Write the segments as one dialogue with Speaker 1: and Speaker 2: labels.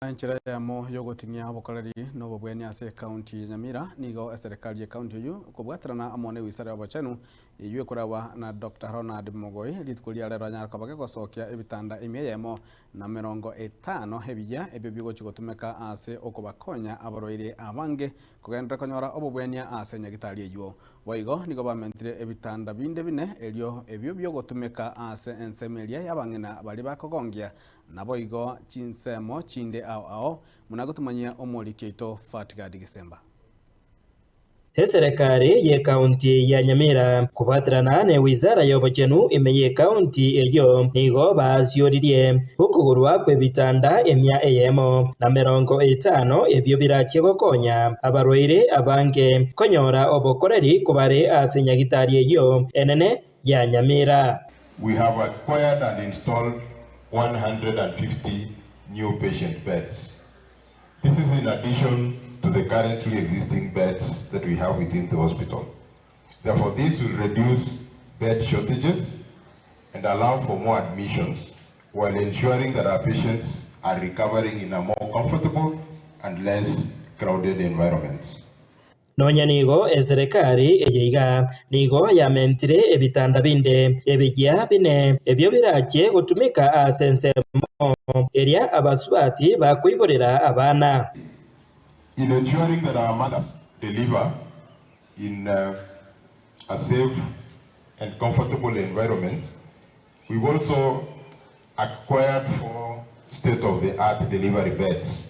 Speaker 1: Enchera eyemo y'ogoting'ia obokoreri na obobwenia ase ekaunti ya Nyamira nigo eserekari y'ekaunti eyio kobwaterana amo n'ewisara y'obochenu eyio ekoragwa na Doctor Ronald Mogoi rituko ria rero anyare koba gegosokia ebitanda emia eyemo na emerongo etano ebiya ebio bigochi gotumeka ase okobakonya abarwaire abange kogenderera konyora obobwenia ase nyagitari eyio. Boigo nigo bamentire ebitanda binde bine erio ebio biogotumeka ase ensemo eria y'abang'ina baria bakogongia Naboigo chinsemo chinde ao ao, buna gotumanyia omoriki oito Fatgad Gisemba.
Speaker 2: Eserekari y'Ekaunti ya Nyamira kobwaterana ne Wizara y'Obochenu ime y'Ekaunti eyio nigo baasioririe okogorwa kw'ebitanda emia eyemo na merongo etano ebio birachie gokonya abarwaire abange konyora obokoreri kobare ase nyagitari eyio enene ya Nyamira.
Speaker 3: We have acquired and installed 150 new patient beds. This is in addition to the currently existing beds that we have within the hospital. Therefore, this will reduce bed shortages and allow for more admissions while ensuring that our patients are recovering in a more comfortable and less crowded environment.
Speaker 2: Nonya nigo eserekari eye iga nigo yamentire ebitanda binde ebiya bine, ebio birache gotumeka ase ensemo eria abasubati bakoiborera abana.
Speaker 3: In ensuring that our mothers deliver in a safe and comfortable environment, we've also acquired 4 state-of-the-art delivery beds.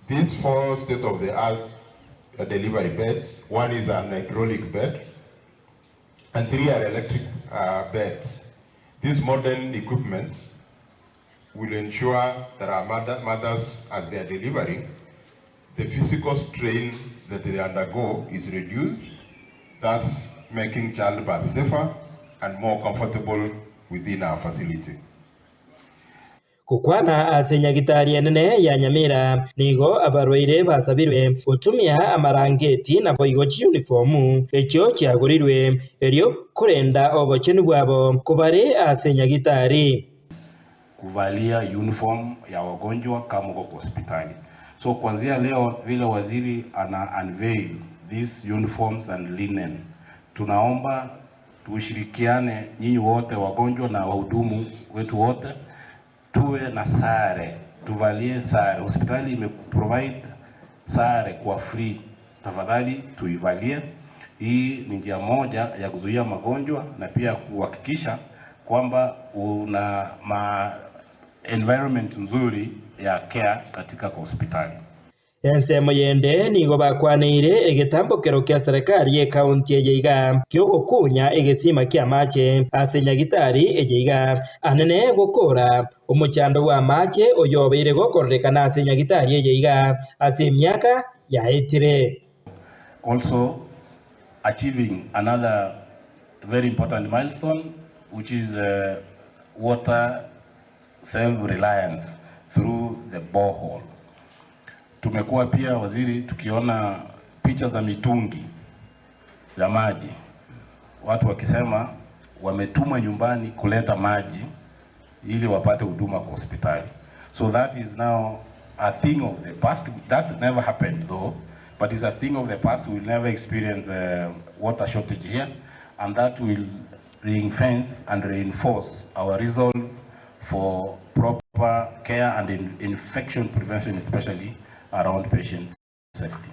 Speaker 3: These 4 state-of-the-art delivery beds, one is an hydraulic bed and 3 are electric beds. These modern equipment will ensure that our mothers, as they are delivering, the physical strain that they undergo is reduced, thus making childbirth safer and more comfortable within our facility.
Speaker 2: Gokwana ase nyagitari enene ya Nyamira nigo abarwaire basabirwe gotumia amarangeti naboigo chiyunifomu echio chiagorirwe erio korenda obochenu bwabo kobare ase nyagitari.
Speaker 4: Kuvalia uniform ya wagonjwa kama uko kwa hospitali. So kuanzia leo vile waziri ana unveil these uniforms and linen, tunaomba tushirikiane nyinyi wote wagonjwa na wahudumu wetu wote, tuwe na sare, tuvalie sare. Hospitali imeprovide sare kwa free, tafadhali tuivalie. Hii ni njia moja ya kuzuia magonjwa na pia kuhakikisha kwamba una ma environment nzuri ya care katika kwa hospitali.
Speaker 2: Ensemo yende nigo bakwaneire egetambokero kia serikali y'ekaunti eye iga ki'ogokunya egesima ki'amache ase nyagitari eye iga anene gokora omochando bw'amache oyobeire gokorerekana ase nyagitari eye iga ase emiaka yaetire.
Speaker 4: Also achieving another very important milestone which is water self-reliance through the borehole. Tumekuwa pia waziri, tukiona picha za mitungi ya maji, watu wakisema wametumwa nyumbani kuleta maji ili wapate huduma kwa hospitali. So that is now a thing of the past. That never happened though, but it's a thing of the past. We will never experience water shortage here, and that will ring-fence and reinforce our resolve for proper care and infection prevention, especially around patient safety.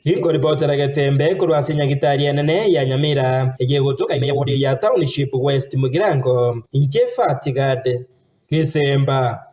Speaker 2: Ginkoripotera Getembe korwa ase nyagitari enene ya Nyamira eye egotoka ime ya ward ya Township West Mugirango, inche Fatigad Gisemba.